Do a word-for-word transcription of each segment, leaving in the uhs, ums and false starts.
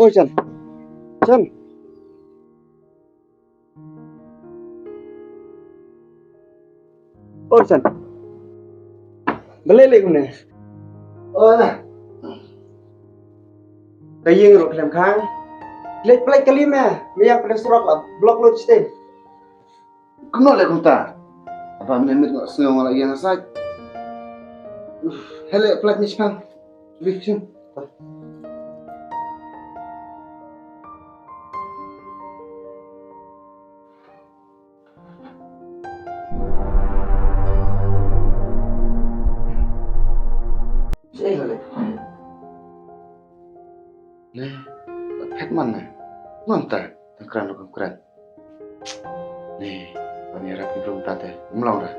Oi, Jan. Jan. Oi, Jan. Balei leh kumne? Oi, na. Ka ïing ruh khlem khang. Leit pynlait kali me, me ïa pynlait surok la block lut shatei. Kumno leh kumta? Haba mynne miet nga sngew nga la ïeng ha sait. Uf, hele pynlait ne shipang. Wi, shim. Shi ei la leh. Le, la phet man ne. Ngan ta, tang kren ruh kam kren. Ni, ban ïarap ki briew mynta te, ym long re.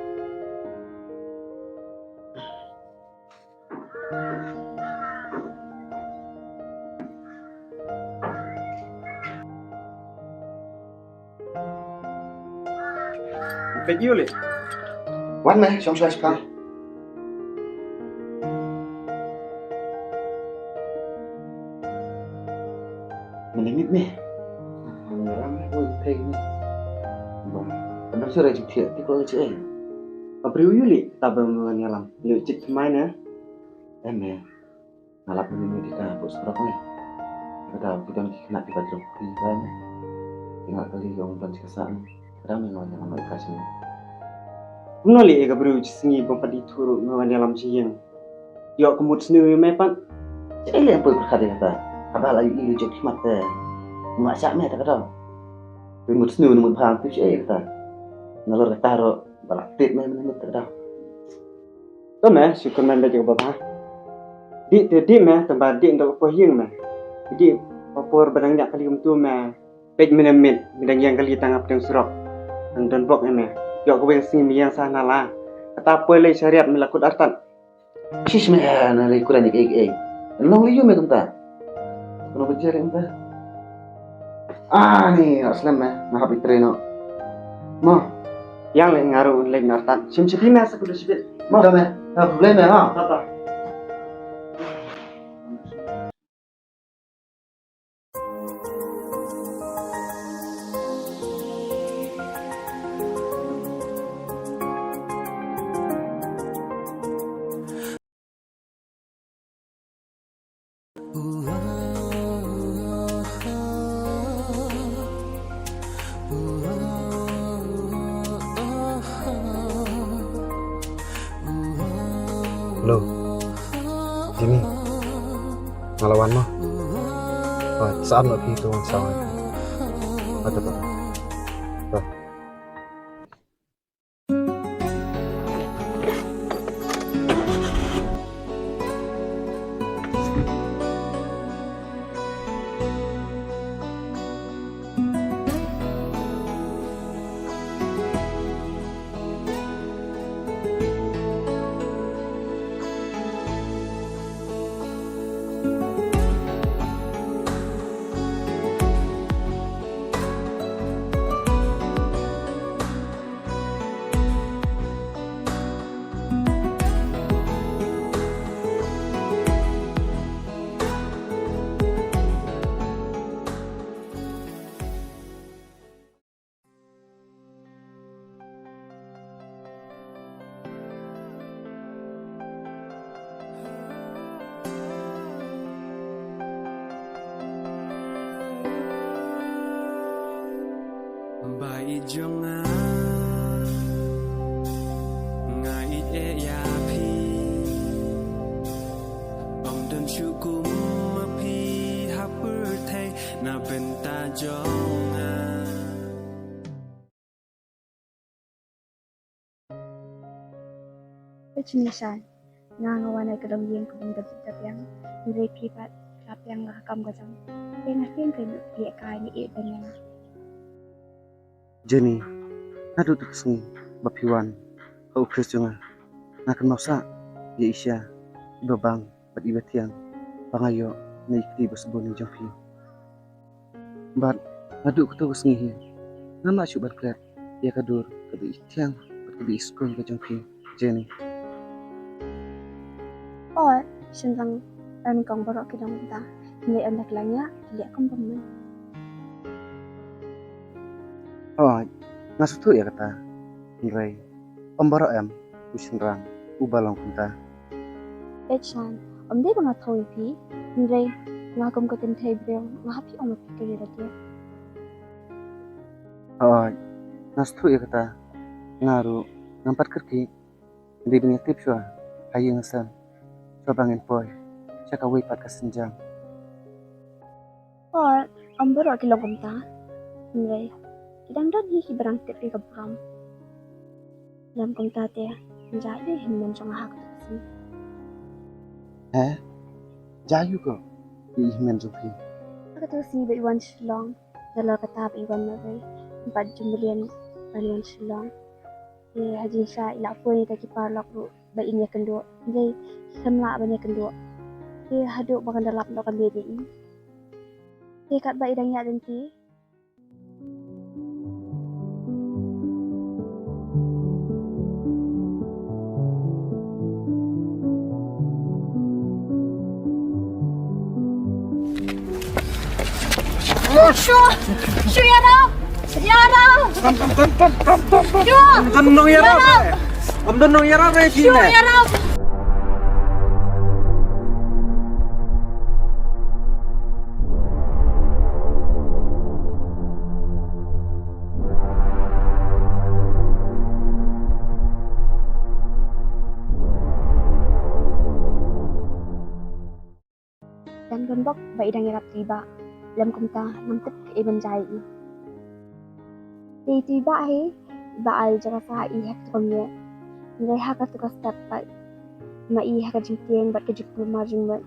Peit ïa u leh. Wan me, shong shuwa shipang. Mynne miet me. Mynne ram me, oi, peit me. Ba, ka dang shu rai jingthiah, te ko ong ei. Ka briew ïa u leh, kata ba me wan ïalam. Leh jingthiah mai ne. Em me. Nga lap mynne miet ïa ka hapoh surok ne. Kata ki don ki khynnah kiba jrong kti ba ne. Ki ngat kali ka ong don shi ka sah ne. Ka dang me nga wan ïalam ïa ka shane. Kumno leh ïa ka briew shi sngi bym pat ithuh ruh me wan ïalam sha ïing. Ïoh ka mut sniew ïa me pat. Shaei leh poi pyrkhat ïa kata. Haba la ïohi la jot khmat te. Nga shah me ta kata. Poi mut sniew ne mut bha tip shaei kata. Nalor kata ruh ba la tied me mynne miet ta kata. To me, shu kyrmen beit ïa kaba bha. Dih te dih me, tangba dih ynda ka poi ïing me. Dih pa por ba dang ñiah kali kumtu me. Peit mynne miet, me dang ïeng kali tang ha pdeng surok. Dang don bok ïa me. Ïoh kawei ka sngi me ïeng sa na la. Kata poi leit sha riat me la kut artat. Shish me, na lei kuran ïa kiei kiei. Long lei ïa me kumta. Kumno ba jer kumta. Ah, ni, nga slem me, nga hap ïatrei noh. Mo. Ïeng lei nga ruh leit noh artat. Shim shiphi me sa kudus shibit. Mo. Kumta me, ha, blei me, ha. Tata. Hello. Jimmy. Nga la wan mo. Ba, sa am la phi tu wan sa wan. Ba, ba, ba. Ba. Ba ïeit jong nga, nga ïeit eh ïa phi. Ym don shuh kum ma phi ha pyrthei na bynta jong nga. Te Jimmy shai, nga nga wan ai ka dong ïing ka bym da bit da biang, hynrei phi pat la biang la ka kam ka jong. Te nga tieng kane ïa ka ïa i dang ïa nga. Jenny, naduh tu ka sngi ba phi wan ha office jong nga, nga kynmaw sah ïa i sha iba bang bad iba thiang ba nga ïoh na i kti ba sbun jong phi. Bad naduh kato ka sngi hi ngam lah shuh ban klet ïa ka dur kaba i thiang bad kaba i skul ka jong phi, Jenny. Oh, shynrang, ba nyngkong baroh ki dang mynta. Hynrei ynda ki la ngiah ki leh kum bym man. Hooid, nga sngewthuh ïa kata. Hynrei ym baroh em u shynrang uba long kumta. Peit Shan, ym dei ba nga thew ïa phi, hynrei nga kum ka kynthei briew nga hap ong ïa phi ka jingïarap. Hooid, nga sngewthuh ïa kata. Nga ruh ngam pat kyrkieh. Dei ban ïa tip shuwa ha ïing ha sem, shuwa ba ngin poi sha kawei pat ka sienjam. Hooid, ym baroh ki long kumta. Hynrei ki dang don hi kiba dang tip ïa ka burom. Lem kumta te, jia ïa i hynmen jong nga ha kata ka sngi. He? Jia ïa ko i hynmen jong phi? Ha kata ka sngi ba i wan Shillong, nalor kata ba i wan marwei, bad jumlien ban wan Shillong. Te ha jingshisha i la phone ïa ki paralok ruh ba in ïakynduh. Hynrei kim lah ban ïakynduh. Te haduh ba kan da lap noh ka miet ïa i. Te katba i dang ïaid lynti. Shu, shu ïarap, ïarap. Shu, ym don nongïarap. Ïarap. Ym don nongïarap re. Shu ïarap. Dang don bok ba i dang ïarap ïa i bah. Lem kumta ngam tip kaei ban jia ïa i. Te i bah hi, i bah ai jaka sah ïa i ha katu ka miet. Hynrei ha katu ka step pat, ma i ha ka jingtieng bad ka jingkulmar jingmut,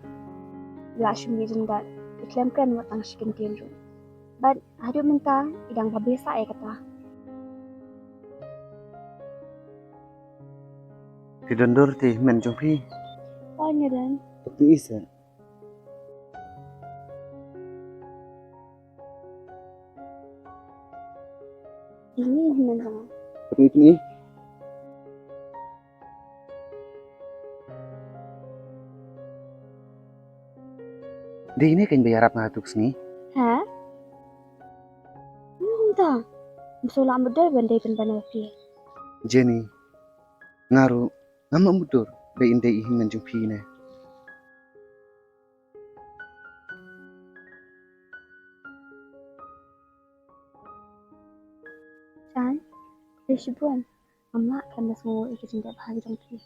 i la shim ïa i jingdat. I khlem kren wat tang shi kyntien ruh. Bad haduh mynta i dang babe sah ïa kata. Phi don dur te i hynmen jong phi? Oi nga don. Phi i sa. Ini hynmen jong nga. Phi i. Dei ine kein ba ïarap nga ha tu ka sngi. Ha? Ym ta. Ym shu lah mutdur ban dei pynban ïa phi. Jenny, nga ruh ngam lah mutdur ba in dei i hynmen jong phi ne. Jan, khublei shibun. Ngam lah khlem da sngew ïa ka jingdep ha ka jong phi.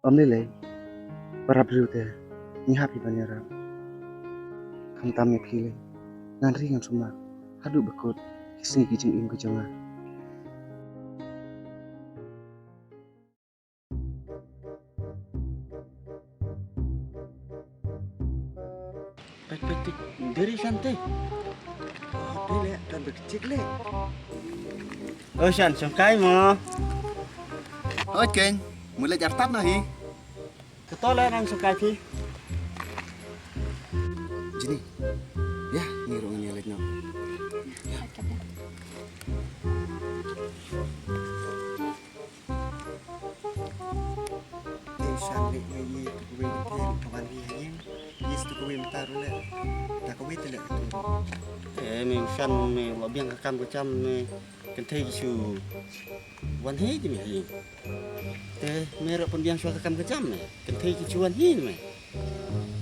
Ym lei lei, para briew te ngi hap hi ban ïarap. Khamtam ïa phi lei, ngan ri ngan sumar haduh ba kut ki sngi ki jingim ka jong nga. Peit, peit, peit. Dei re Shan te. Oh, dei leh, don bek chik leh. Oh, Shan, shong kai mo. Oh, Ken, mut leit artat noh hi. Kato leh ngan shong kai phi. Jenny. Ïa, ngi ruh ngi leit noh. Ïa. Te Shan leh me ïa tu kawei te ruh ka wan hi ha ïing. Ïa tu kawei mynta ruh leh. Ta kawei te leh tu. Te me Shan me la biang ka kam ka jam me kynthei ki shu wan hi te me hi. Te me ruh pynbiang shuwa ka kam ka jam me kynthei ki shu wan hi me.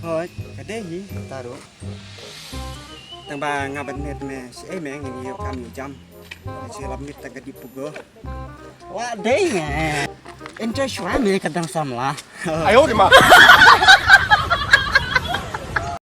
Hooid, ka dei hi ta ruh. Tang ba nga ban met me shi ei me ngin ïoh kam ïoh jam. Shi lap mit tang ka dip pugo. Wa dei me. Enjoy shuwa me ka dang samla. Ayo de ma.